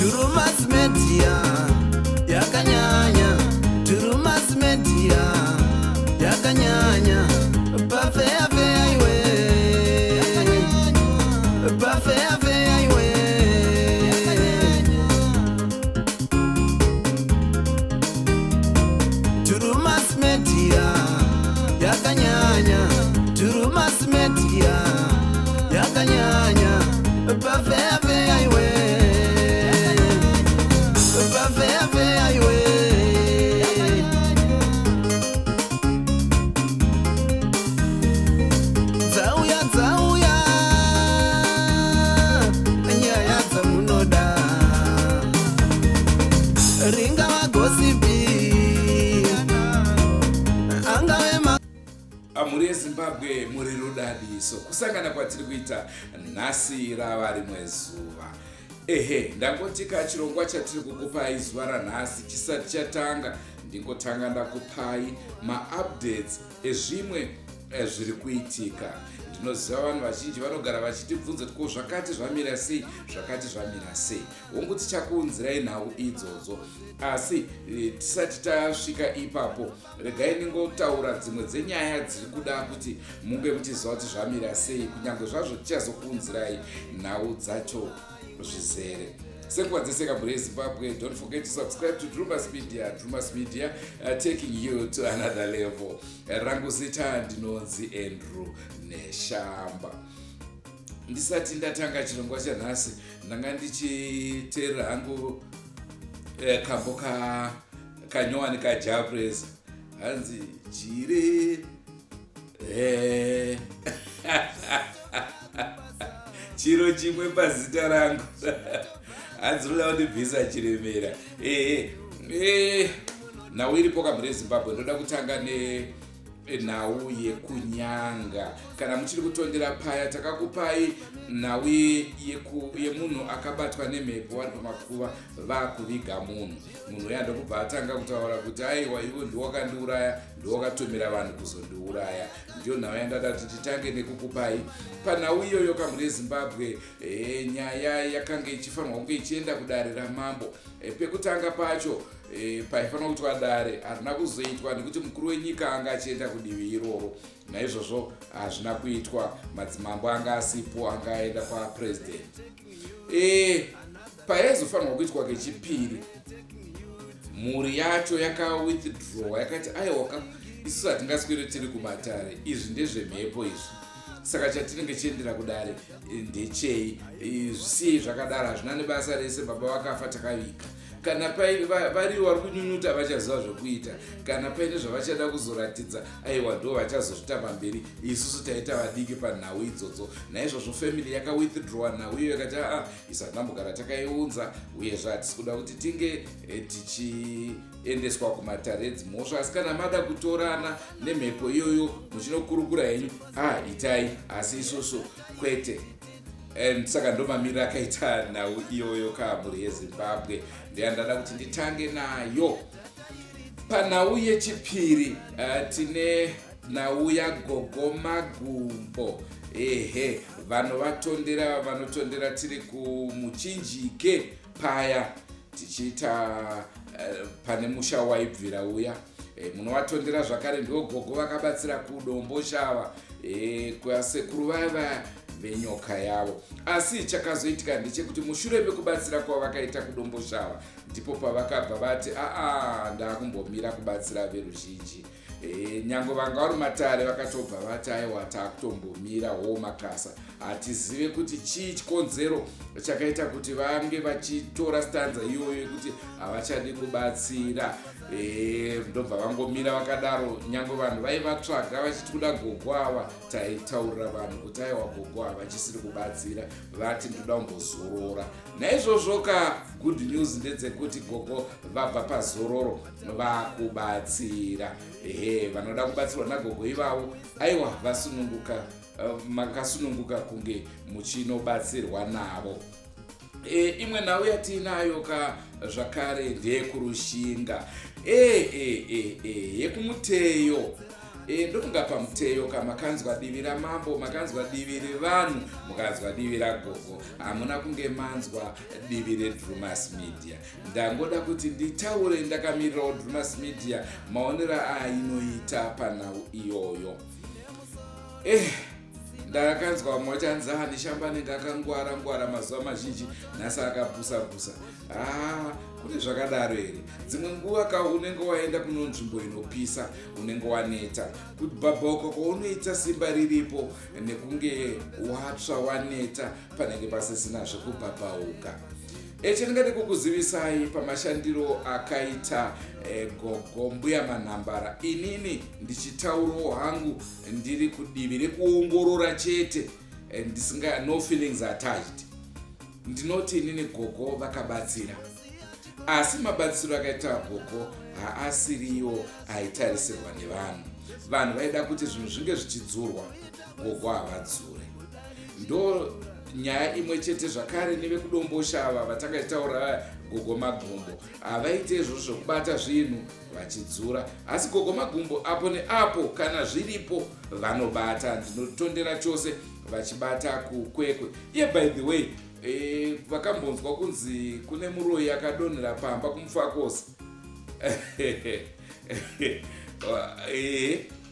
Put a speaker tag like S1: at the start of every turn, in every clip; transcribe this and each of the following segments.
S1: Drewmas Media yakanyanya. Drewmas Media yakanyanya. Pafeya feya iwe, pafeya feya iwe. Drewmas Media yakanyanya. Drewmas Media yakanyanya. Pafeya feya iwe, pafeya feya iwe. Dzauya, dzauya nyaya dzamunoda, ringava gossip, angave ma
S2: Mhuri yeZimbabwe, muri rudadiso kusangana kwatiri kuita nhasi. Rava rimwe zuva. Ehe, ndangotika chirongwa chatiri kukupai zuva ranhasi chisati chatanga, ndingotanga ndakupai maupdates ezvimwe zviri kuitika. Ndinoziva vanhu vazhinji vanogara vachitibvunza kuti ko zvakati zvamira sei, zvakati zvamira sei. Hongu, tichakuunzirai nhau idzodzo, asi tisati tasvika ipapo, regai ndingotaura dzimwe dzenyaya dziri kuda kuti munge muchiziva kuti zvamira sei, kunyange zvazvo tichazokuunzirai nhau dzacho zvizere senguva dzese. Kamhuri yeZimbabwe, don't forget to subscribe to Drewmas Media. Drewmas Media, taking you to another level. Rangu zita ndinonzi Andrew Neshamba. Ndisati ndatanga chirongwa chanhasi, ndanga ndichiteerera hangu kambo kanyowani kaJah Prayzah, hanzi chire chiro chimwe pazita rangu, hanzi roda kundibvisa chiremera. Ehe, nhau iripo kamhuri yeZimbabwe, ndoda kutanga nenhau yekunyanga. Kana muchiri kutondera paya takakupai nhau yemunhu akabatwa nemhepo vari pamakuva vakuviga munhu, munhu uya ndokubva atanga kutaura kuti aiwa, ivo ndiwakandiuraya, ndiwakatumira vanhu kuzondiuraya. Ndiyo nhau yandada kuti titange nekukupai. Panhau iyoyo, kamhuri yeZimbabwe, nyaya yakanga ichifanirwa kunge ichienda kudare ramambo. Pekutanga pacho paifanira kuitwa dare, harina kuzoitwa nekuti mukuru wenyika anga achienda kudivi iroro. Naizvozvo hazvina kuitwa, madzimambo anga asipo, anga aenda kwapurezidendi. Paizofanirwa kuitwa kechipiri, mhuri yacho yakawithdraw, yakati aiwaka, isusu hatingaswere tiri kumatare, izvi ndezvemhepo izvi, saka chatinenge chiendera kudare ndechei? Zvisiyei zvakadaro, hazvina nebasa rese, baba vakafa takaviga. Kana varivo vari kunyunyuta vachaziva zvokuita. Kana paine zvavachada kuzoratidza, aiwa, ndo vachazozvita pamberi, isusu taita vadiki panhau idzodzo. Naizvozvo family yakawithdrawa nhau iyo, yakati aa, isu hatinambogara takaiunza, uyezve hatisi kuda kuti tinge tichiendeswa kumatare edzimhosva, asi kana mada kutorana nemhepo iyoyo muchinokurukura henyu, a itai, asi isusu kwete. And saka ndomamiriro akaita nhau iyoyo kamhuri yeZimbabwe, ndeyandada kuti nditange nayo. Panhau yechipiri, tine nhau yaGogo Magumbo. Ehe, vanovatondera, vanotondera tiri kumuchinjike paya tichiita pane musha waibvira uya. Munovatondera zvakare, ndiwo gogo vakabatsira kuDomboshava kwasekuru vaiva venyoka yavo. Asi chakazoitika ndechekuti mushure mekubatsira kwavakaita kuDomboshava, ndipo pavakabva vati aa, ndaakumbomira kubatsira veruzhinji. Nyange vanga vari matare, vakatobva vati aiwa, taakutombomira wo makasa. Hatizive kuti chii chikonzero chakaita kuti vange vachitora stanza iyoyo yekuti havachadi kubatsira. Ndobva vangomira vakadaro, nyange vanhu vaivatsvaga vachiti kuda gogo ava, taitaurira vanhu kuti aiwa, gogo havachisiri kubatsira, vati ndoda kumbozorora. Naizvozvo ka, good news ndedzekuti gogo vabva pazororo, vakubatsira. Ehe, vanoda kubatsirwa nagogo ivavo, aiwa, vasununguka, makasununguka kunge muchinobatsirwa navo. Imwe nhau yatiinayo ka zvakare ndeyekurushinga, e, e, e, e, yekumuteyo. E, ndofunga pamuteyo ka makanzwa divi ramambo, makanzwa divi revanhu, mukanzwa divi ragogo, hamuna kunge manzwa divi reDrumas Media. Ndangoda kuti nditaure ndakamirirawo Drumas Media, maonero ainoita panhau iyoyo. Ndakanzwa vamwe vachanzi, "Ah, Neshamba anenge akangwara ngwara mazuva mazhinji, nhasi akapusa pusa." Ah, kune zvakadaro here? Dzimwe nguva ka unenge waenda kuno nzvimbo inopisa, unenge waneta, kubhabhauka kwaunoita simba riripo nekunge watsva waneta, panenge pasisina zvekubhabhauka. Chandingade kukuzivisai pamashandiro akaita gogo Mbuya Manhambara, inini ndichitaurawo hangu ndiri kudivi rekuongorora chete, ndisinga, no feelings attached, ndinoti inini gogo vakabatsira, asi mabatsiro akaita gogo haasiriwo aitarisirwa nevanhu. Vanhu vaida kuti zvinhu zvinge zvichidzurwa, gogo havadzure. Ndo nyaya imwe chete zvakare nevekuDomboshava vatanga tichitaura, Gogo Magumbo havaite izvozvo zvekubata zvinhu vachidzura, asi Gogo Magumbo apo neapo kana zviripo vanobata. Ndinotondera chose vachibata kuKwekwe. Iye, by the way, vakambonzwa kunzi kune muroyi akadonhera pamba kuMufakosi.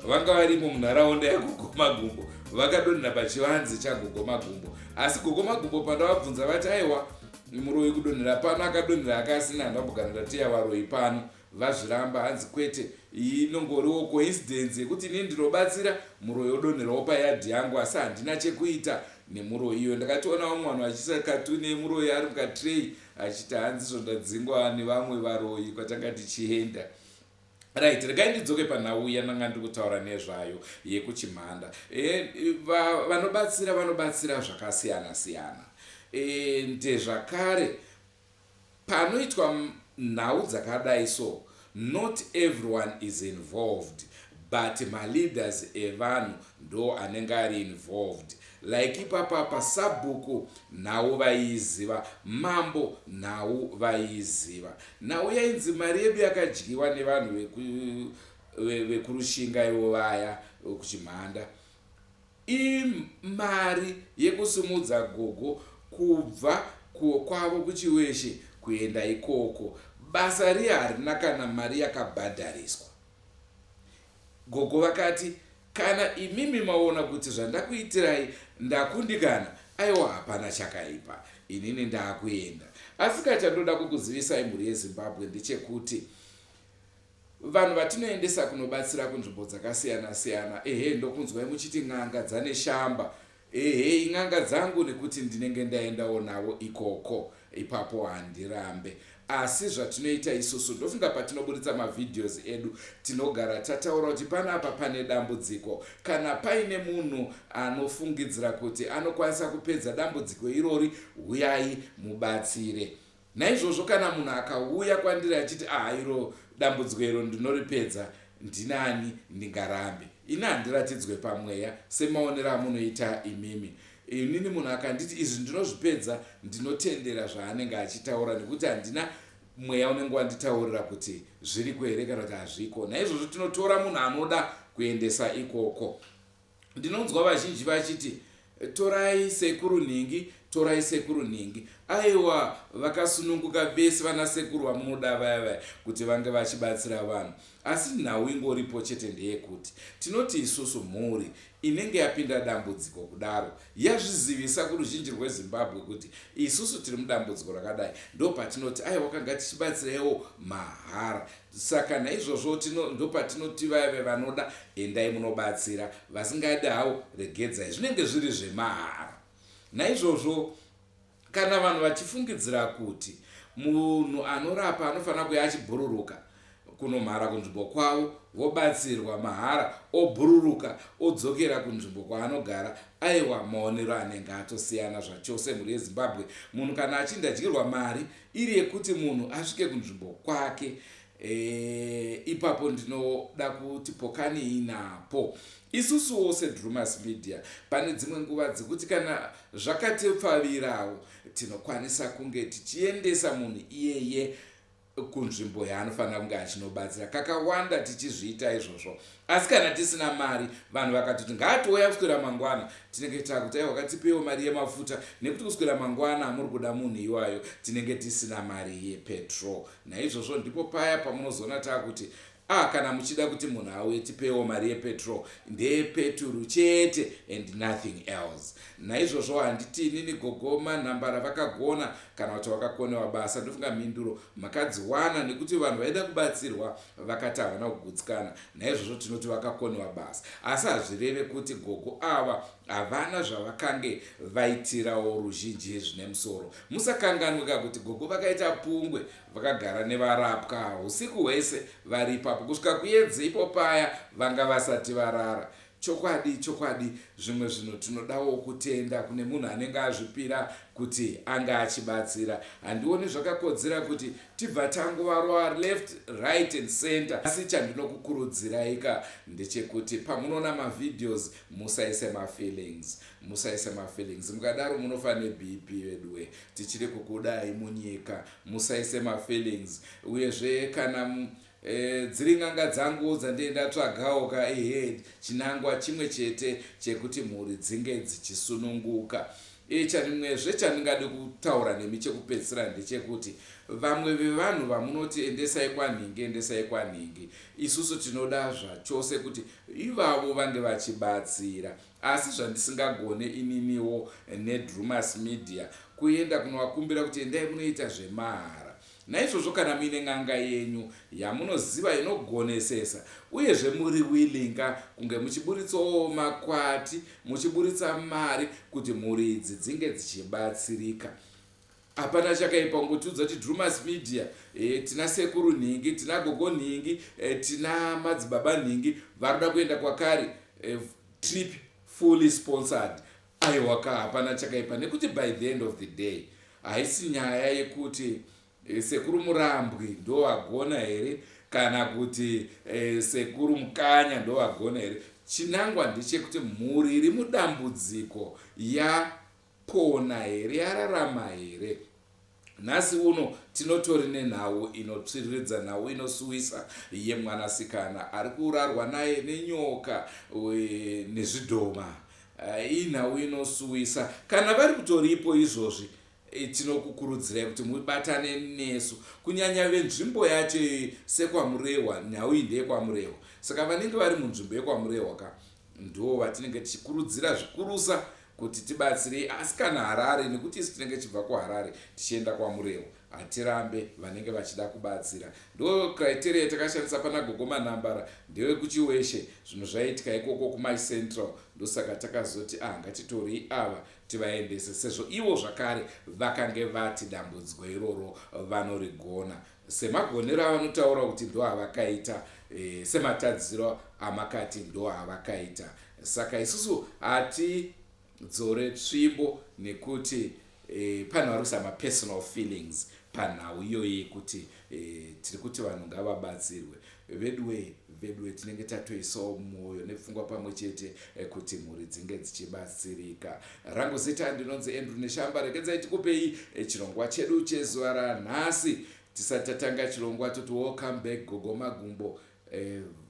S2: Vanga varimo munharaunda yaGogo Magumbo, vakadonhera pachivanze chaGogo Magumbo, asi Gogo Magumbo pandavabvunza vati, "Aiwa, muroyi kudonhera pano akadonhera akasina, handambogara ndateya varoyi pano." Vazviramba, hanzi kwete, inongoriwo coincidence yekuti inini ndinobatsira, muroyi odonherawo payadhi yangu, asi handina chekuita nemuroyi iyo. Ndakatoona vamwe vanhu vachiisa katuni yemuroyi ari mukatrei, achiti hanzizvo ndadzingwa nevamwe varoyi kwatanga tichienda. Right, regai ndidzoke panhau yandanga ndiri kutaura nezvayo yekuChimhanda. Vanobatsira vanobatsira zvakasiyana siyana. Ndezvakare panoitwa nhau dzakadai, so not everyone is involved, but maleaders evanhu ndo anenge ari involved. Like ipapapa sabhuku nhau vaiiziva, mambo nhau vaiiziva. Nhau yainzi mari yedu yakadyiwa nevanhu vekuRushinga ivo vaya kuChimhanda, imari yekusimudza gogo kubva kwavo kuChiweshe kuenda ikoko. Basa riya harina kana mari yakabhadhariswa. Gogo vakati, "Kana imimi maona kuti zvandakuitirai ndakundikana, aiwa, hapana chakaipa, inini ndaakuenda." Asi kachandoda kukuzivisai, mhuri yeZimbabwe, ndechekuti vanhu vatinoendesa kunobatsira kunzvimbo dzakasiyana siyana, ehe, ndokunzwai muchiti n'anga dzaNeshamba. Ehe, in'anga dzangu nekuti ndinenge ndaendawo navo ikoko, ipapo handirambe. Asi zvatinoita isusu, ndofunga patinoburitsa mavideos edu tinogara tataura kuti panapa pane dambudziko. Kana paine munhu anofungidzira kuti anokwanisa kupedza dambudziko irori, uyai mubatsire. Naizvozvo kana munhu akauya kwandiri achiti, "Aha, iro dambudziko iro ndinoripedza," ndinani ndingarambe? Ini handiratidzwe pamweya semaonero amunoita imimi. Inini munhu akanditi izvi ndinozvipedza, ndinotendera zvaanenge achitaura nekuti handina mweya unenge wanditaurira kuti zviriko here kana kuti hazviko. Naizvozvo tinotora munhu anoda kuendesa ikoko. Ndinonzwa vazhinji vachiti, "Torai sekuru nhingi, torai sekuru nhingi." Aiwa, vakasununguka vese vana sekuru vamunoda vaya vaya kuti vange vachibatsira vanhu, asi nhau ingoripo chete ndeyekuti tinoti isusu mhuri inenge yapinda dambudziko kudaro yazvizivisa kuruzhinji rweZimbabwe kuti isusu tiri mudambudziko rakadai, ndo patinoti, "Aiwa, kanga tichibatsiraiwo mahara." Saka naizvozvo ndo patinoti vaya vanoda, endai munobatsira, vasingadi havo regedzai, zvinenge zviri zvemahara. Naizvozvo kana vanhu vachifungidzira kuti munhu anorapa anofanira kuya achibhururuka kunomhara kunzvimbo kwavo, vobatsirwa mahara, obhururuka odzokera kunzvimbo kwaanogara, aiwa, maonero anenge atosiyana zvachose, mhuri yeZimbabwe. Munhu kana achindadyirwa mari iri yekuti munhu asvike kunzvimbo kwake, ipapo ndinoda kuti pokanei napo. Isusuwo seDrumas Media pane dzimwe nguva dzekuti kana zvakatipfavirawo tinokwanisa kunge tichiendesa munhu iyeye. Kunzvimbo yaanofanira kunge achinobatsira. Kakawanda tichizviita izvozvo, asi kana tisina mari, vanhu vakatoti ngaatouya kuswera mangwana, tinenge takuti aiwa, katipewo mari yemafuta, nekuti kuswera mangwana muri kuda munhu iwayo, tinenge tisina mari yepetrol. Naizvozvo ndipo paya pamunozoona taakuti ah, kana muchida kuti munhu auye, tipewo mari yepetrol. Ndeyepeturu chete and nothing else. Naizvozvo handiti inini Gogo Manhambara vakagona kana kuti vakakonewa basa. Ndofunga mhinduro makadziwana, nekuti vanhu vaida kubatsirwa vakati havana kugutsikana. Naizvozvo tinoti vakakonewa basa, asi hazvireve kuti gogo ava havana zvavakange vaitirawo ruzhinji zvine musoro. Musakanganwika kuti gogo vakaita pungwe, vakagara nevarapwa usiku hwese vari ipapo kusvika kuyedze. Ipo paya vanga vasati varara. Chokwadi chokwadi, zvimwe zvinhu tinodawo kutenda kune munhu anenge azvipira kuti anga achibatsira. Handioni zvakakodzera kuti tibva tangovarova left, right and center. Asi chandinokukurudziraika ndechekuti pamunoona mavideos, musaise mafeelings, musaise mafeelings. Mukadaro munofa neBP. Veduwe, tichiri kukudai munyika. Musaise mafeelings. Uyezve kana dziri n'anga dzangu dzandee ndatsvagawo ka, ehe, chinangwa chimwe chete chekuti mhuri dzinge dzichisununguka. Charimwezve chandingade kutaura nemi chekupedzisira ndechekuti vamwe vevanhu vamunoti endesai kwanhingi, endesai kwanhingi, isusu tinoda zvachose kuti ivavo vange vachibatsira. Asi zvandisingagone ininiwo neDrumas Media kuenda kunovakumbira kuti endai munoita zvemahara. Naizvozvo kana muine n'anga yenyu yamunoziva inogonesesa, uyezve muri willing kunge muchiburitsawo makwati, muchiburitsa mari kuti mhuri idzi dzinge dzichibatsirika, hapana chakaipa. Kungotiudza kuti Drumas Media, tina sekuru nhingi, tina gogo nhingi, tina madzibaba nhingi varoda kuenda kwakari, trip fully sponsored, aiwa ka, hapana chakaipa. Nekuti by the end of the day haisi nyaya yekuti sekuru Murambwi ndo vagona here kana kuti sekuru Mukanya ndo vagona here. Chinangwa ndechekuti mhuri iri mudambudziko yapona here, yararama here? Nhasi uno tinotori nenhau inotsviriridza, nhau inosuwisa yemwanasikana ari kurarwa naye nenyoka nezvidhoma. Inhau inosuwisa. Kana vari kutoripo izvozvi, tinokukurudzirai kuti mubatane nesu, kunyanya venzvimbo yacho sekwaMurehwa. Nhau iyi ndeyekwaMurehwa, saka vanenge vari munzvimbo yekwaMurehwa ka ndo vatinenge tichikurudzira zvikurusa kuti tibatsirei. Asi kana Harare, nekuti isu tinenge tichibva kuHarare tichienda kwaMurehwa, hatirambe vanenge vachida kubatsira. Ndo criteria yatakashandisa pana Gogo Manhambara. NdewekuChiweshe, zvinhu zvaiitika ikoko kuMai Central. Ndosaka takazoti ah, ngatitorei ava tivaendese, sezvo ivo zvakare vakange vati dambudziko iroro vanorigona semagonero avanotaura kuti ndo avakaita, sematadziro amakati ndo avakaita. Saka isusu hatidzore tsvimbo nekuti pane vari kuisa mapersonal feelings panhau iyoyi yekuti tiri kuti vanhu ngavabatsirwe. Veduwe, veduwe, tinenge tatoisawo mwoyo nepfungwa pamwe chete kuti mhuri dzinge dzichibatsirika. Rangu zita ndinonzi Andrew Neshamba. Regedzai tikupei chirongwa chedu chezuva ranhasi. Tisati tatanga chirongwa, toti welcome back, Gogo Magumbo.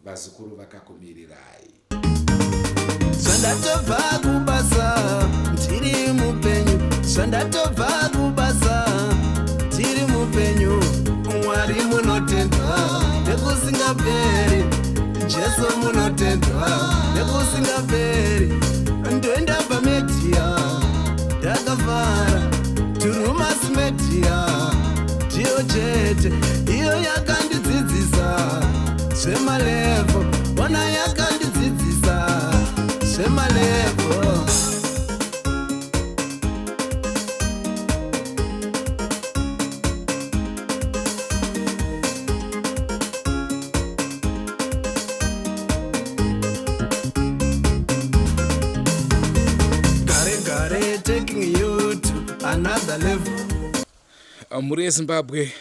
S2: Vazukuru vakakumirirai.
S1: Zvandatobva kubasa ndiri mupenyu, zvandatobva kubasa ndiri mupenyu. Mwari munotendwa nekusingaperi, Jesu munotendwa nekusingaperi. Ndoenda pamedia ndakafara, Drumas Media ndiyo chete iyo yakandidzidzisa zvemalevel. Ona, yakandidzidzisa zvemalevel. Gare gare, taking you to another level.
S2: Mhuri yeZimbabwe.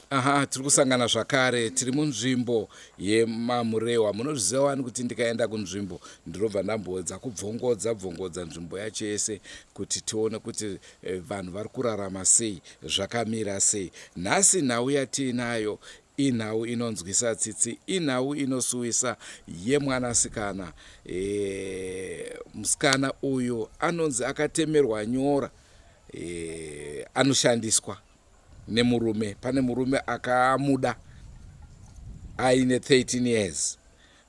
S2: Aha, tiri kusangana zvakare, tiri munzvimbo yemaMurewa. Munozviziva wani kuti ndikaenda kunzvimbo ndinobva ndamboedza kubvongodza bvongodza nzvimbo yacho yese kuti tione kuti eh, vanhu vari kurarama sei, zvakamira sei. Nhasi nhau yatiinayo inhau inonzwisa tsitsi, inhau inosuwisa yemwanasikana. E, musikana uyu anonzi akatemerwa nyora e, anoshandiswa nemurume. Pane murume akamuda aine 13 years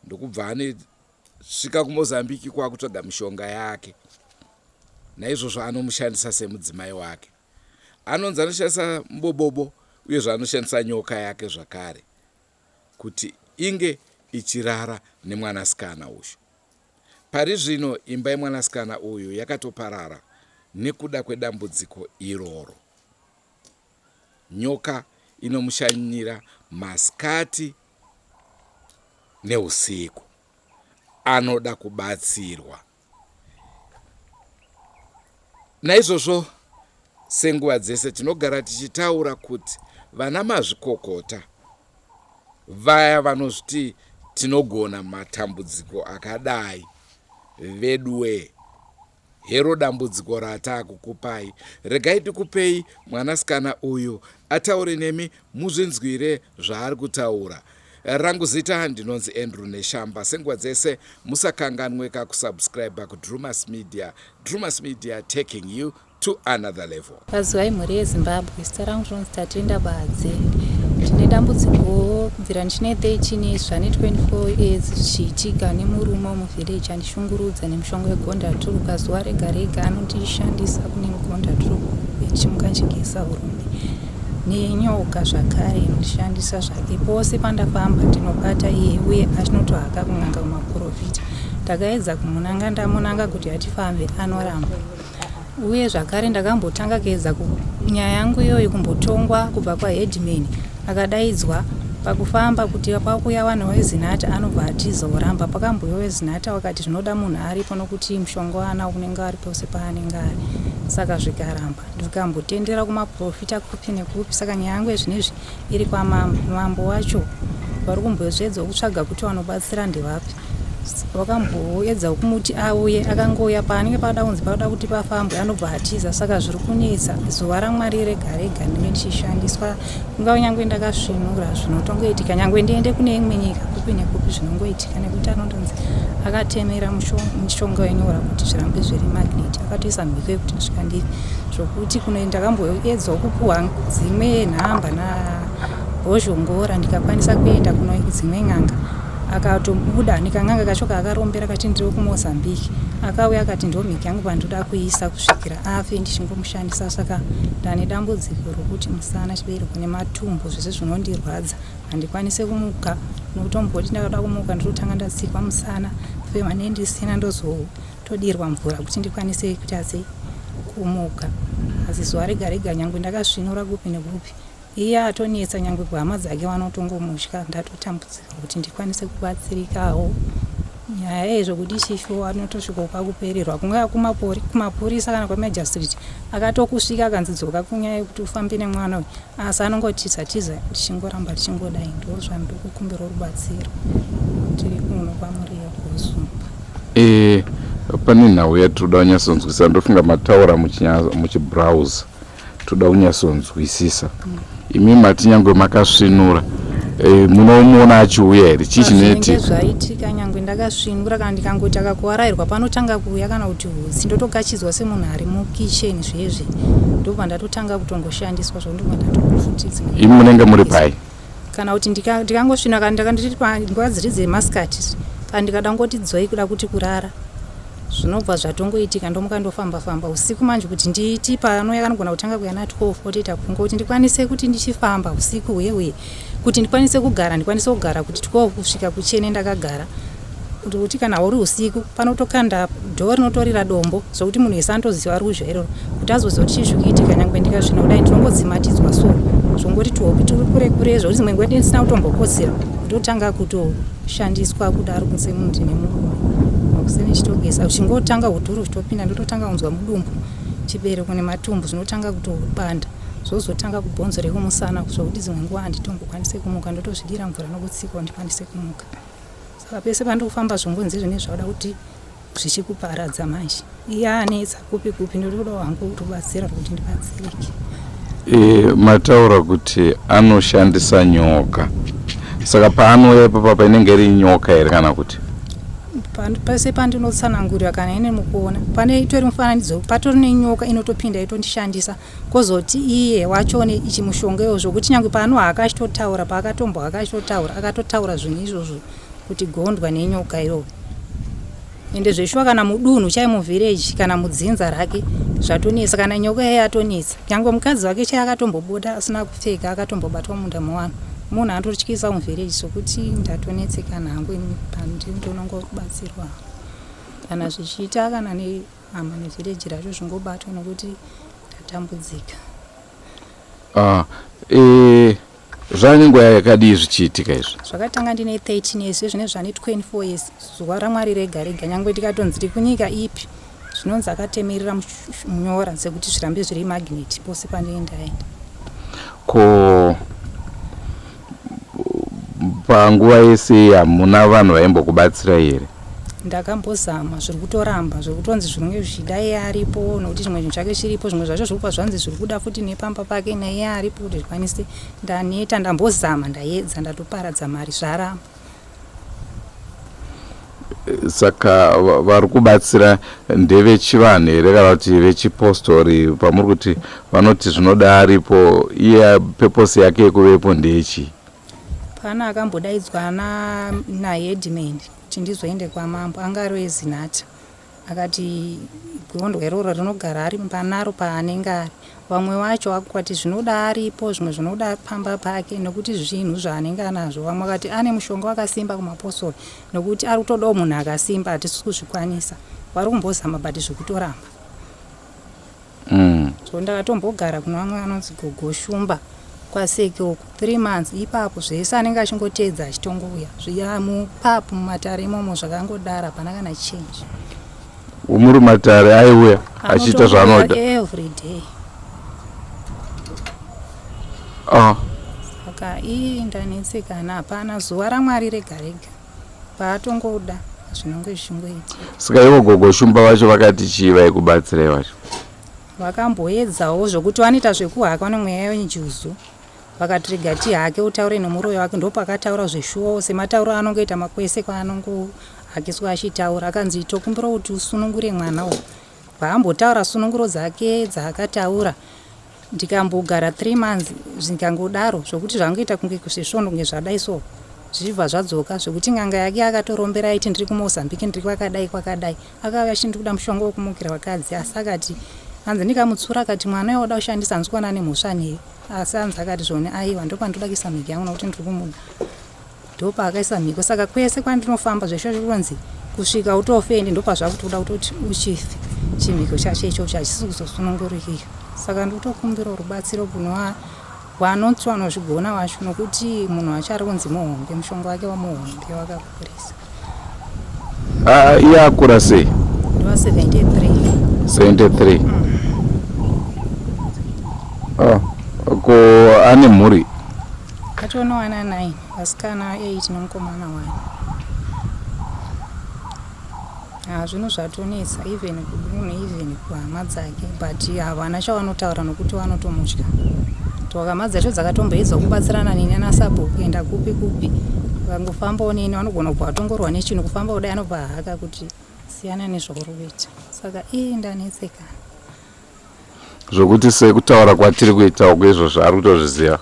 S2: ndokubva anosvika kuMozambique kwakutsvaga mishonga yake, naizvozvo anomushandisa semudzimai wake. Anonzi anoshandisa mubobobo uyezve anoshandisa nyoka yake zvakare kuti inge ichirara nemwanasikana uyu. Pari zvino imba yemwanasikana uyu yakatoparara nekuda kwedambudziko iroro. Nyoka inomushanyira masikati neusiku. Anoda kubatsirwa. Naizvozvo senguva dzese tinogara tichitaura kuti vana mazvikokota vaya vanozviti tinogona matambudziko akadai veduwee Hero dambudziko ratakukupai. Regai tikupei mwanasikana uyu ataure nemi muzvinzwire zvaari kutaura. Rangu zita ndinonzi Andrew Neshamba. Senguva dzese musakanganweka kusubscriber kuDrewmas Media. Drewmas Media taking you to another level.
S3: Kwaziwai mhuri yeZimbabwe, zita rangu rinonzi Tatenda Badze. Ndine dambudziko kubvira ndichine 13 years zvane 24 years zvichiitika nemurume wemuvillage andishungurudza nemushonga wegondaturuka zuva rega rega anondishandisa kune gondaturuka ichimuka ndichigeza urume nenyoka zvakare inondishandisa zvake pose pandafamba ndinobata iye uye achinotohaka kun'anga kumaporofita ndakaedza kumunanga ndamunanga kuti atifambe anoramba Uye zvakare ndakambotanga kuedza nyaya yangu iyoyi kumbotongwa kubva kwaheadman akadaidzwa pakufamba kuti pakuya vanhu vezinata anobva atiza oramba pakambouya wezinata vakati zvinoda munhu aripo nokuti mushonga waana unenge ari pose paanenge ari saka zvikaramba ndikambotendera kumaprofita kupi nekupi saka nyaya yangu yezvinezvi iri kwamambo mambo wacho vari kumboedza kutsvaga kuti vanobatsira ndevapi Vakamboedza kumuti auye akangouya paanenge pada kunzi pada kuti pafambwe anobva atiza saka zviri kunetsa zuva ramwari rega rega ndinenge ndichishandiswa kungave nyangwe ndakasvinura zvinotongoitika nyangwe ndiende kune imwe nyika kupi nekupi zvinongoitika nekuti anondonzi akatemera mushonga wenyora kuti zvirambe zviri magnet akatoisa mhiko yekuti kusvika ndife zvokuti kune ndakamboedzawo kupuhwa dzimwe nhamba nabhozhongora ndikakwanisa kuenda kuno dzimwe n'anga Akatobuda nekan'anga kacho kaakarombera kati ndiri wekuMozambique. Akauya akati ndomhiki yangu pandoda kuiisa kusvikira afe ndichingomushandisa saka ndane dambudziko rokuti musana chibereko nematumbu zvese zvinondirwadza handikwanise kumuka nokutomboti ndakada kumuka ndototanga ndatsikwa musana fema nendisina ndozotodirwa mvura kuti ndikwanise kuita sei kumuka asi zuva rega rega nyangwe ndakasvinura kupi nekupi Iye atonetsa nyangwe kuhama dzake vanotongomutya ndatotambudzika kuti ndikwanise kubatsirikawo. Nyaya iyi zvekuti chief anotosvikawo pakupererwa kungava kumapurisa kana kwamagistrate akatokusvika akanzi dzoka kunyaya yekuti ufambe nemwana uyu asi anongotiza tiza tichingoramba tichingodai ndozvandikukumbira rubatsiro tiri kuno kwaMuriya kuUzumba.
S2: E, pane nhau yatinoda kunyatsonzwisisa ndofunga mataura muchibrowse toda kunyatsonzwisisa imi mati nyangwe makasvinura eh, munomuona achiuya here chii chinoitika
S3: zvaitika nyangwe ndakasvinura kana ndikangoti akakuwarairwa panotanga kuuya kana kuti hutsi ndotokachidzwa semunhu ari mukitchen zvezve ndobva ndatotanga kutongoshandiswa zvo ndobva ndatofutidza
S2: imi munenge muri pai
S3: kana kuti ndikangosvina kana ndakandiri panguva dziri dzemasikati kana ndikada ngoti dzoi kuda kuti kurara zvinobva zvatongoitika ndomuka ndofamba famba usiku manje kuti nditi panouya kanogona kutanga kuya na 12 otoita kungo kuti ndikwanise kuti ndichifamba usiku huye huye kuti ndikwanise kugara ndikwanise kugara kuti 12 kusvika kuchene ndakagara kuti kana uri usiku panotokanda dhoo rinotorira dombo zvokuti munhu wese anotoziva ruzha iroro kuti azoziva kuti chii zviri kuitika nyangwe ndikasvina kudai ndinongodzimatidzwa so zvongoti tuhopi turi kure kure zvokuti dzimwe nguva ndisina kutombokotsira ndotanga kutoshandiswa kudaro kunze munhu ndine murume makuseni chitogeza uchingotanga uturu uchitopinda ndototanga kunzwa mudumbu chibereko nematumbu zvinotanga kutobanda. Zvozotanga kubhonzo rekumusana zvokuti dzimwe nguva handitombokwanise kumuka, ndotozvidira mvura nokutsika ndikwanise kumuka. Saka pese pandiri kufamba zvongonzi zvine zvauda kuti zvichikuparadza manje. Iye anetsa kupi kupi, ndotodawo hangu rubatsiro rwekuti ndibatsirike.
S4: E, mataura kuti anoshandisa nyoka, saka paanouya ipapa inenge iri nyoka here kana kuti?
S3: Pese pandinotsanangurira kana ine mukuona pane itori mufananidzo, patori nenyoka inotopinda itondishandisa, kozoti iye wachone ichi mushonga iwo, zvokuti nyange paanohaka achitotaura, paakatombohaka achitotaura, akatotaura zvinhu izvozvo kuti gondwa nenyoka iyoyo. Ende zveshuwa kana mudunhu chai muvhireji kana mudzinza rake zvatonetsa, kana nyoka iye yatonetsa. Nyange mukadzi wake chai akatombobuda asina kupfeka, akatombobatwa munda mewanhu, munhu anototyisa muvhireji, sokuti ndatonetsekana hangu ini pandinongobatsirwa kana zvichiita kana nehama nevhireji racho zvingobatwa nokuti ndatambudzika.
S4: Ah, e, zvane nguva yakadii zvichiitika izvi?
S3: Zvakatanga ndine 13 years, zvezvine zvane 24 years. Zuva raMwari rega rega, nyange tikatonzi tiri kunyika ipi, zvinonzi akatemerera munyora dzekuti zvirambe zviri magnet pose pandinenge ndaenda.
S4: Ko panguva yese hamuna vanhu vaimbokubatsirai here?
S3: Ndakambozama, zviri kutoramba, zviri kutonzi zvinenge zvichida iye aripo, nokuti chimwe chinhu chake chiripo, zvimwe zvacho zviri kubva zvanzi zviri kuda futi nepamba pake naiye aripo kuti zvikwanise. Ndaneta, ndambozama, ndaedza, ndatoparadza mari, zvaramba.
S4: Saka vari kubatsira ndevechivanhu here kana kuti vechipostori? Pamuri kuti vanoti zvinoda aripo, iye purpose yake yekuvepo ndeyechii?
S3: Pana akambodaidzwa naheadman kuti ndizoende kwamambo, anga ari weZinatha, akati gondwa iroro rinogara ari panaro paanenge ari. Vamwe vacho vakati zvinoda aripo, zvimwe zvinoda pamba pake nokuti zvinhu zvaanenge anazvo. Vamwe vakati ane mushonga wakasimba kumapostori nokuti ari kutodawo munhu akasimba, hatisi kuzvikwanisa. Vari kumbozama but zvekutoramba. So ndakatombogara kuna vamwe vanonzi Gogo Shumba kwaSeke uko 3 months ipapo, zvese anenge achingoteedza achitongouya zviya mupapu mumatare imomo, zvakangodaro, hapana kana change.
S4: Muri matare aiuya achiita zvaanoda?
S3: Every day.
S4: Ah.
S3: Saka ii ndanetsekana, hapana zuva raMwari rega rega paatongoda zvinonge zvichingoitika.
S4: Saka ivo Gogo Shumba vacho vakati chii vaikubatsirai vacho?
S3: Vakamboedzawo zvokuti vanoita zvekuhaka, vane mweya wenjuzu, vakati rega tihake utaure nomuroyi wake. Ndopakataura zveshuwawo sematauro aanongoita makwese kwaanongohakiswa achitaura, akanzi tokumbira kuti usunungure mwana uyu. Vaambotaura sununguro dzake dzaakataura, ndikambogara 3 months zvikangodaro, zvokuti zvangoita kunge zvisvondo kunge zvadai so, zvichibva zvadzoka, zvekuti n'anga yake akatorombera aiti ndiri kuMozambique, ndiri kwakadai kwakadai, akauya achiti ndiri kuda mushonga wekumukira vakadzi, asi akati hanzi ndikamutsura, akati mwana uyo wauda kushandisa hanzi kuwana nemhosva nei, asi hanzi akati zvoni aiwa, ndopandoda kuisa mhiko yangu nokuti ndiri kumuda. Ndopaakaisa mhiko. Saka kwese kwandinofamba zveshuwa zvikunzi kusvika utofe, ende ndopazvakutoda kutoti uchife, chimhiko chacho ichocho hachisi kuzosunungurikika. Saka ndikutokumbira rubatsiro kuno vanoti vanozvigona vacho, nokuti munhu wacho ari kunzi muhombe, mushonga wake wamuhombe wakakurisa.
S4: Ah, iye akura sei?
S3: Ndiwa 73.
S4: 73. Ah, ko ane mhuri?
S3: Atonowana 9, vasikana 8 nomukomana 1. Ha, zvinhu zvatonetsa even kudunhu, even kuhama dzake, but havana chavanotaura nokuti vanotomutya. To hama dzacho dzakatomboedza kubatsirana neni anasabhuku kuenda kupi kupi, vakangofambawo neni vanogona kubva vatongorwa nechinhu, kufamba kudai anobva haka kuti siyana nezvauri kuita. Saka ii ndanetsekana.
S4: Zvokuti sekutaura kwatiri kuita uku izvozvo ari kutozviziva?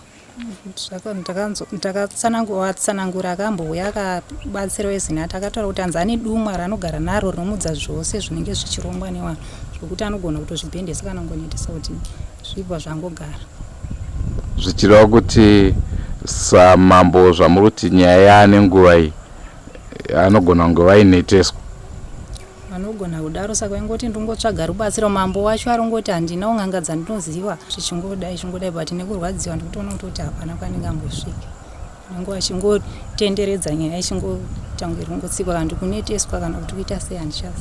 S3: Ndakatsanangura, akambouya akabatsira weZinatha, akataura kuti hanzi ane dumwa raanogara naro rinomudza zvose zvinenge zvichirongwa nevanhu, zvokuti anogona kutozvibhendesa kana kungonetesa kuti zvibva zvangogara.
S4: Zvichireva kuti samambo zvamuri kuti nyaya yaane nguva iyi, anogona kunge vaineteswa.
S3: Vanogona kudaro, saka vaingoti ndingotsvaga rubatsiro. Mambo wacho arongoti handina un'anga dzandinoziva, zvichingodai chingodai, but nekurwadziwa ndikutoona kutoti hapana kwandingambosvika. Vanenge vachingotenderedza nyaya ichingoita kunge iri kungotsikwa, kana ndikuneteswa kana kuti kuita sei, handichaziva.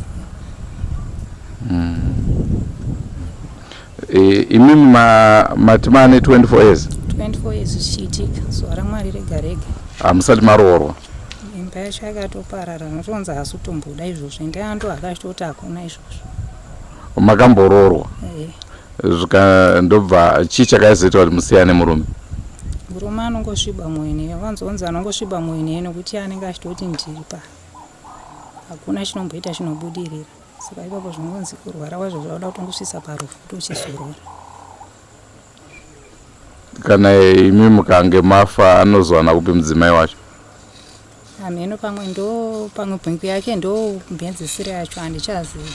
S4: E, imimi mati maane 24 years?
S3: 24 years zvichiitika zuva ramwari rega rega.
S4: Hamusati maroorwa?
S3: Imba yacho yakatoparara, notonzi haasi kutomboda izvozvo, ende ando akachitoti hakuna izvozvo.
S4: Makamboroorwa?
S3: E.
S4: Zvika ndobva chii chakaizoita kuti musiyane murume?
S3: Murume anongosviba mwoyo neyo, vanzonzi anongosviba mwoyo neyo nekuti anenge achitoti ndiri pa hakuna chinomboita chinobudirira. Saka ipapo zvinonzi kurwara kwazvo zvauda kutongosvisa parufu kuti uchizorora.
S4: Kana imi mukange mafa anozowana kupi mudzimai wacho?
S3: Hamheno, pamwe ndo pamwe bhingu yake ndo mhedzisiro yacho, handichazivi.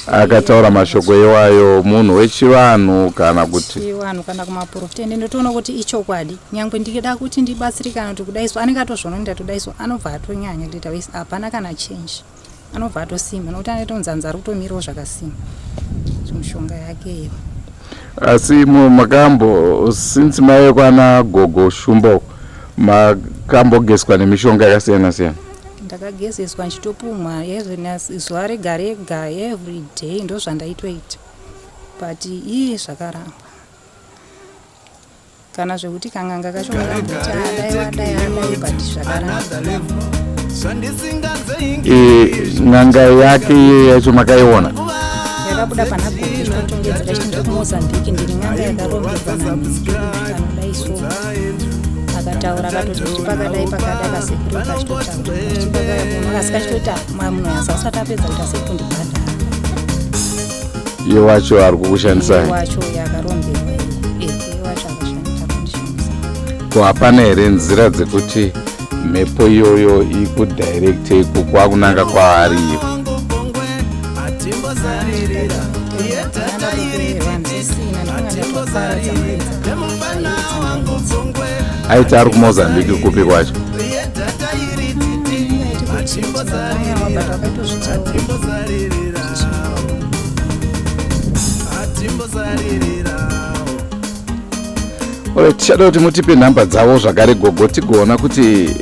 S4: Akataura mashoko iwayo munhu wechivanhu kana kuti?
S3: Chivanhu kana kumaprofita, ende ndotoona kuti ichokwadi. Nyangwe ndikida kuti ndibatsirikana kuti kudaiswa, anenge atozviona kuti ndatodaiswa, anobva atonyanya kutoita wese, hapana kana change, anobva atosimba nokuti anoita kunzanzi ari kutomirawo zvakasimba mishonga yake iyo.
S4: Asi makambo since maive kwana gogo Shumba uko, makambogeswa nemishonga yakasiyana siyana?
S3: Ndakagezeswa ndichitopumwa zuva rega rega, every day ndo zvandaitoita, but ii zvakaramba kana zvekuti kanganga kacho kakamboti adai wadai adai, but zvakaramba.
S4: E, n'anga yake iye yacho makaiona?
S3: Yakabuda pana gogo ichitotongedzera chiti ndiri kuMozambique, ndiri n'anga yakarongedzwa nanhingi anodai, so akataura akatoti kuti pakadai pakadai, kasekuru kachitotaura asi kachitoti munhu asi asati apedza kuita sekundibhadhara.
S4: Iye wacho ari kukushandisai?
S3: Wacho yakaromberwa iye wacho akashandisa kundishandisa.
S4: Ko hapana here nzira dzekuti mhepo iyoyo ikudirecte iko kwakunanga kwaari iyo?
S3: Ndisina, ndinonga ndatoparadza mari
S4: Aiti ari kuMozambique kupi kwacho?
S3: Dzakaiti but wakatozvitaura.
S4: Alright, tichada kuti mutipe nhamba dzavo zvakare gogo, tigoona kuti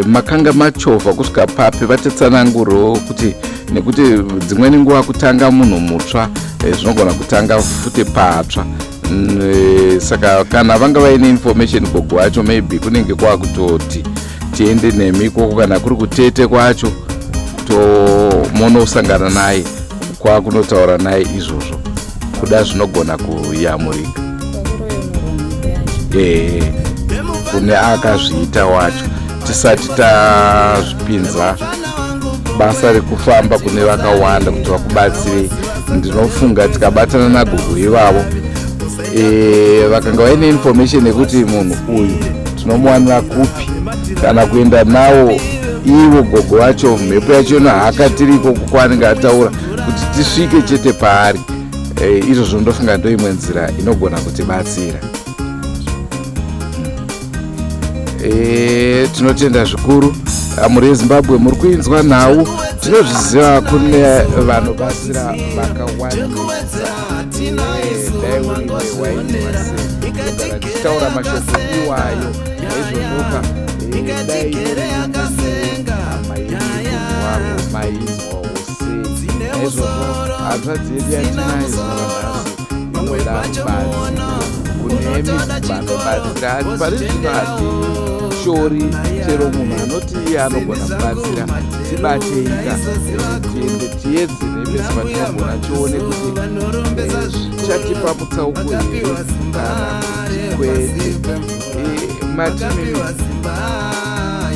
S4: makanga machovha kusvika papi, vatitsanangurewo kuti nekuti dzimweni nguva kutanga munhu mutsva zvinogona kutanga futi patsva. Saka kana vanga vaine information gogo wacho, maybe kunenge kwakutoti tiende nemi ikoko, kana kuri kutete kwacho tomonosangana naye kwakunotaura naye izvozvo, kuda zvinogona kuyamurika.
S3: Kwakuroyonorwa mhepo yacho.
S4: Kune akazviita wacho, tisati tazvipinza basa rekufamba kune vakawanda kuti vakubatsirei. Ndinofunga tikabatana nagogo ivavo, vakanga vaine information yekuti munhu uyu tinomuwanira kupi kana kuenda nawo ivo gogo vacho, mhepo yacho inohaka tiri ikoko kwaanenge ataura kuti tisvike chete paari. Izvozvo ndofunga ndo imwe nzira inogona kutibatsira. Tinotenda zvikuru mhuri yeZimbabwe, muri kuinzwa nhau. Tinozviziva kune vanobatsira vakawandisa. Dai uriwe waitwa sei? Kugara ndichitaura mashoko iwayo. Naizvozvoka dai hama yedu kunzwaro mainzwawo sei. Naizvozvo hanzvadzi yedu yatinayo zuva ranhasi inoda rubatsiro kune vanobatsira. Pari zvino hatishori chero munhu anoti iye anogona kubatsira. Tibateika tiende tiedze nepese patinogona, tione kuti zvichatipa mutsauko here kana kuti kwete. Matimimi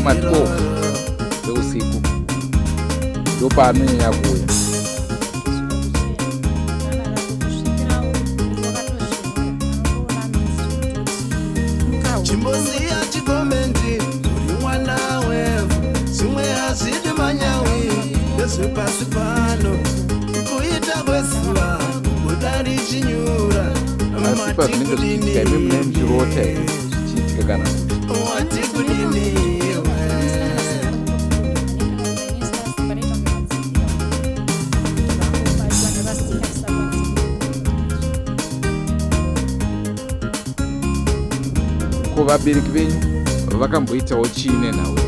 S4: ma12 eusiku ndopaanonyanya kuuya?
S1: Chimboziya chikombendi uri mwana wevhu, zvimwe hazvidi manyawi, ndezvepasi pano, kuita kwezuva kubuda richinyura.
S4: Asi pazvinenge zvichiitika imi munee muchirota here zvichiitika kana kuti?
S1: Wati kudini iwe?
S4: Ko vabereki venyu vakamboitawo chii nenhau iyi?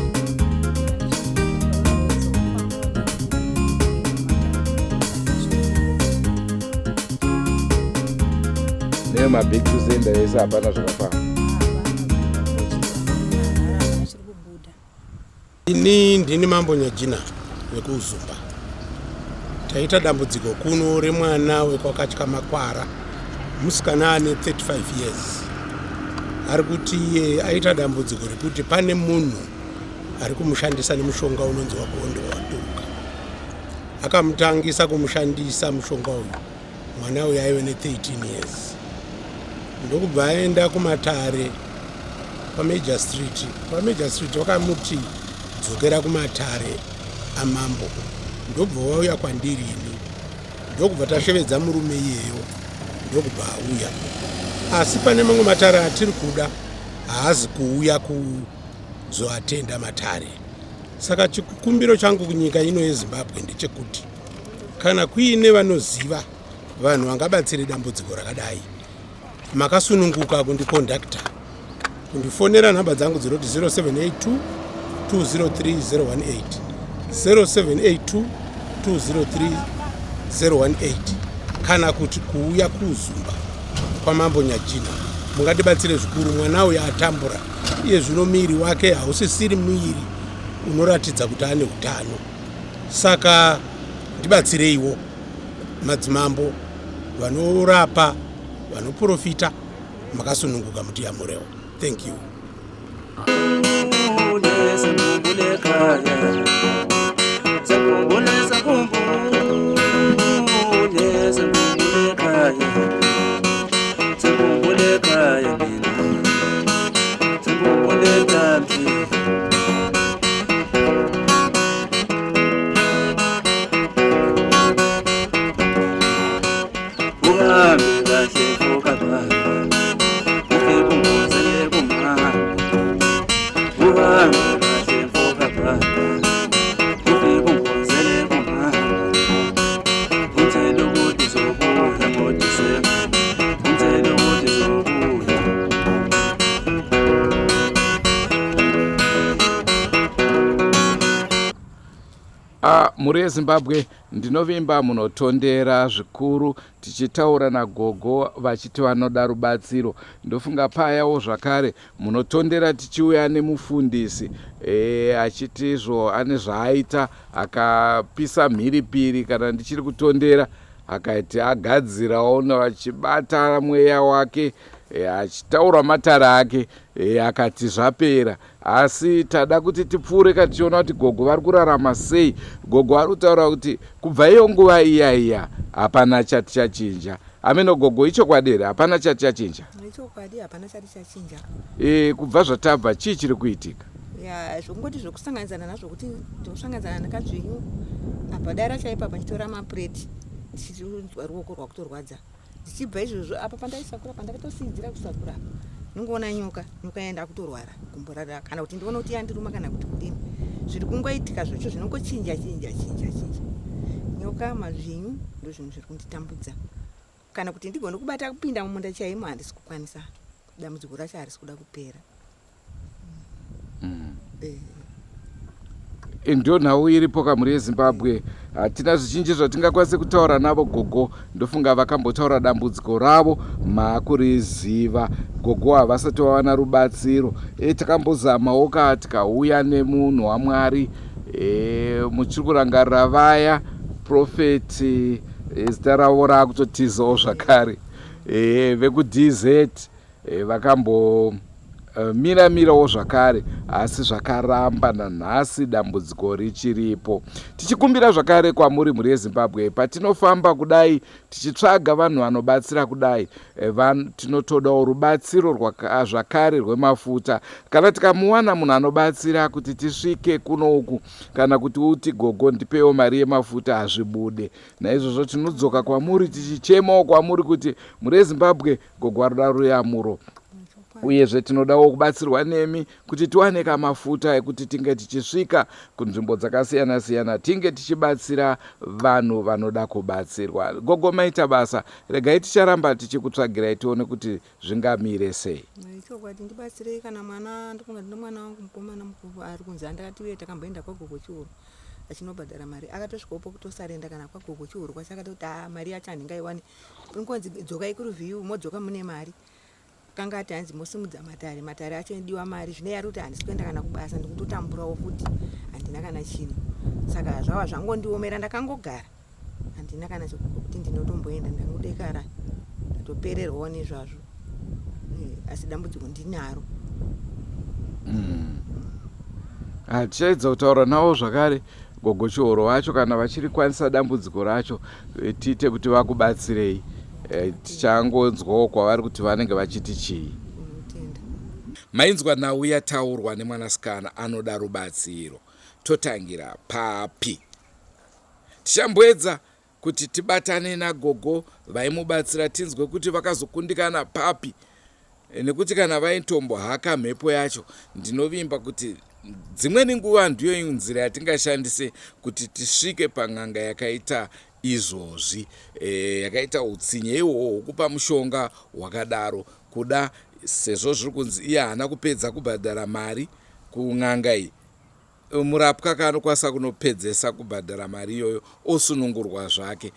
S4: Nemaback to sender ese hapana zvakafamba.
S3: Chiri kubuda.
S5: Ini ndini Mambo Nyajina wekuUzumba. Taita dambudziko kuno remwana wekwakaTyamakwara, musikana ane 35 years. Ari kuti iye aita dambudziko rekuti pane munhu ari kumushandisa nemushonga unonzi wagondo waturuka. Akamutangisa kumushandisa mushonga uyu mwana uyu aive ne13 years. Ndokubva aenda kumatare paMajor Street. PaMajor Street vakamuti dzokera kumatare amambo. Ndobva vauya kwandiri ini. Ndokubva tashevedza murume iyeyo ndokubva auya. Asi pane mamwe matare atiri kuda haazi kuuya kuzoatenda matare. Saka chikumbiro changu kunyika ino yeZimbabwe ndechekuti kana kuine vanoziva vanhu vangabatsire dambudziko rakadai, makasununguka kundikondakta, kundifonera. Nhamba dzangu dzinoti 0782 203 018, 0782 203 018, kana kuti kuuya kuUzumba kwaMambo Nyajina. Mungatibatsire zvikuru. Mwana uyu atambura iye zvino, muviri wake hausisiri muviri unoratidza kuti ane utano. Saka ndibatsireiwo, madzimambo vanorapa, vanoprofita, makasununguka mutiyamurewo. Thank you.
S1: Sengikhumbule ekhaya, sengikhumbule, sengikhumbule, sengikhumbule ekhaya, sengikhumbule ekhaya mina, sengikhumbule country. Uhambe kahle mfokababa, ufike ungozele kumama. Uhambe kahle mfokababa, ufike ungozele kumama. Umtshele ukuthi uzobuya ngoDisemba, umtshele ukuthi uzobuya.
S4: Mhuri yeZimbabwe, ndinovimba munotondera zvikuru tichitaura nagogo vachiti vanoda rubatsiro. Ndofunga payawo zvakare munotondera tichiuya nemufundisi achiti izvo ane zvaaita, akapisa mhiripiri kana ndichiri kutondera, akaiti agadzirawo vachibata mweya wake, achitaura matare ake, akati zvapera. Asi tada kuti tipfuure ka tichiona kuti gogo vari kurarama sei. Gogo vari kutaura kuti kubva iyo nguva iya iya hapana chati chachinja. Ameno gogo, ichokwadi here, hapana chati chachinja?
S6: Ichokwadi, hapana chati chachinja.
S4: Kubva zvatabva chii chiri kuitika?
S6: Ya, zvokungoti zvokusanganidzana nazvo kuti ndinosanganidzana nekadzvinyu apa, dara chaipo apa ndichitora mapureti, ndichinzwa ruoko rwakutorwadza. Ndichibva izvozvo, apa pandaisakura, pandakatosiyidzira kusakura, ndingoona nyoka, nyoka yaenda kutorwara gumbo rara, kana kuti ndione kuti yandiruma kana kuti kudini. Zviri kungoitika zvacho zvinongochinja chinja chinja chinja. Nyoka, madzvinyu, ndo zvinhu zviri kunditambudza, kana kuti ndigone kubata kupinda mumunda chaimo handisi kukwanisa. Dambudziko racho harisi kuda kupera.
S4: Ndo nhau iripo kamhuri yeZimbabwe. Hatina zvizhinji zvatingakwanise kutaura navo gogo. Ndofunga vakambotaura dambudziko ravo, maakuriziva. Gogo havasati vawana rubatsiro. Takambozamawo ka, tikauya nemunhu waMwari. Muchiri kurangarira vaya prophet, zita ravo raakutotizawo zvakare, vekuDZ, vakambo mira mirawo zvakare, asi zvakaramba. Nanhasi dambudziko richiripo. Tichikumbira zvakare kwamuri, mhuri yeZimbabwe, patinofamba kudai tichitsvaga vanhu vanobatsira kudai, tinotodawo rubatsiro zvakare rwemafuta. Kana tikamuwana munhu anobatsira kuti tisvike kuno uku, kana kuti uti gogo ndipewo mari yemafuta, hazvibude. Naizvozvo tinodzoka kwamuri tichichemawo kwamuri kuti mhuri yeZimbabwe, gogo varoda ruyamuro, uyezve tinodawo kubatsirwa nemi kuti tiwane kamafuta ekuti tinge tichisvika kunzvimbo dzakasiyana-siyana, tinge tichibatsira vanhu vanoda kubatsirwa. Gogo, maita basa. Regai ticharamba tichikutsvagirai tione kuti zvingamire sei.
S6: Ichokwadi, ndibatsirei. Kana mwana, ndofunga ndine mwana wangu mukomana mukuru ari kunzi andakati uye takamboenda kwagogo Chiuro. Achinobhadhara mari akatosvikawo pokutosarenda kana kwagogo chihoro kwacho akatoti haa mari yacho handingaiwani ingonzi dzokai kureview modzoka mune mari kanga ati hanzi mosimudza matare matare acho idiwa mari zvino yari kuti handisi kuenda kana kubasa ndikutotamburawo futi handina kana chinhu saka zvava zvangondiomera ndakangogara handina kana chekuti ndinotomboenda ndangodekara ndatopererwawo nezvazvo eh, asi dambudziko ndinaro
S4: mm. Ah, tichaedza kutaura navo zvakare gogo chihoro vacho kana vachiri kwanisa dambudziko racho eh, tiite kuti vakubatsirei eh, tichangonzwawo kwavari kuti vanenge vachiti chii
S2: mainzwa nhau yataurwa nemwanasikana anoda rubatsiro totangira papi Tichamboedza kuti tibatane nagogo vaimubatsira tinzwe kuti vakazokundikana papi nekuti kana vaitombohaka mhepo yacho ndinovimba kuti dzimweni nguva ndiyo nzira yatingashandise kuti tisvike pan'anga yakaita izvozvi e, yakaita utsinye ihwohwo hwokupa mushonga wakadaro kuda sezvo zviri kunzi iye haana kupedza kubhadhara mari kun'anga iyi Murapwa ka anokwanisa kunopedzesa kubhadhara mari iyoyo osunungurwa zvake.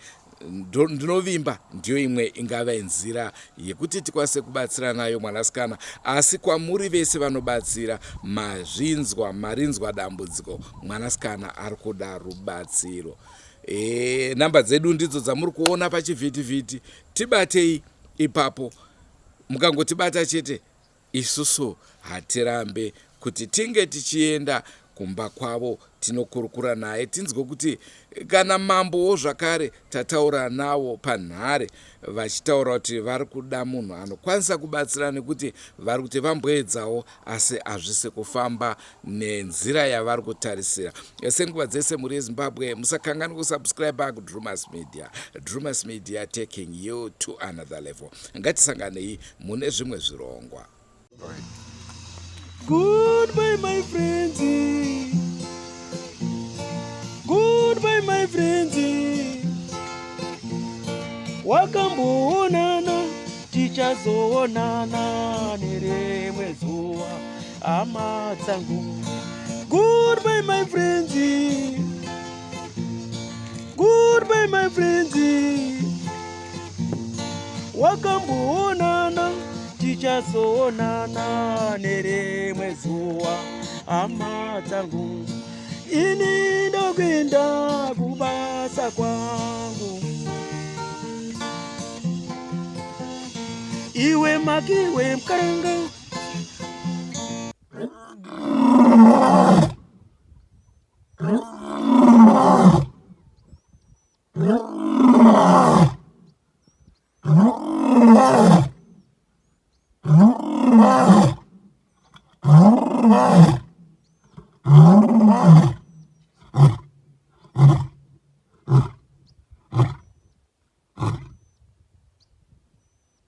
S2: Ndinovimba ndiyo imwe ingava nzira yekuti tikwanise kubatsira nayo mwanasikana. Asi kwamuri vese vanobatsira, mazvinzwa, marinzwa dambudziko, mwanasikana ari kuda rubatsiro. E, namba dzedu ndidzo dzamuri kuona pachivhitivhiti. Tibatei ipapo. Mukangotibata chete Isusu hatirambe kuti tinge tichienda kumba kwavo tinokurukura naye tinzwe kuti kana mambowo zvakare tataura navo panhare vachitaura kuti vari kuda munhu anokwanisa kubatsira nekuti vari kuti vamboedzawo asi hazvisi kufamba nenzira yavari kutarisira. Senguva dzese mhuri yeZimbabwe musakanganwe kusubscribe kuDrewmas Media. Drewmas Media taking you to another level. Ngatisanganei mune zvimwe zvirongwa.
S1: Goodbye my friends. Goodbye my friends. Wakamboonana tichazoonana nerimwe zuva hama dzangu. Goodbye my friends. Goodbye my friends. Wakamboonana tichazoonana nerimwe zuva hama dzangu. Ini ndokuenda kubasa kwangu. Iwe makiwe mkaranga.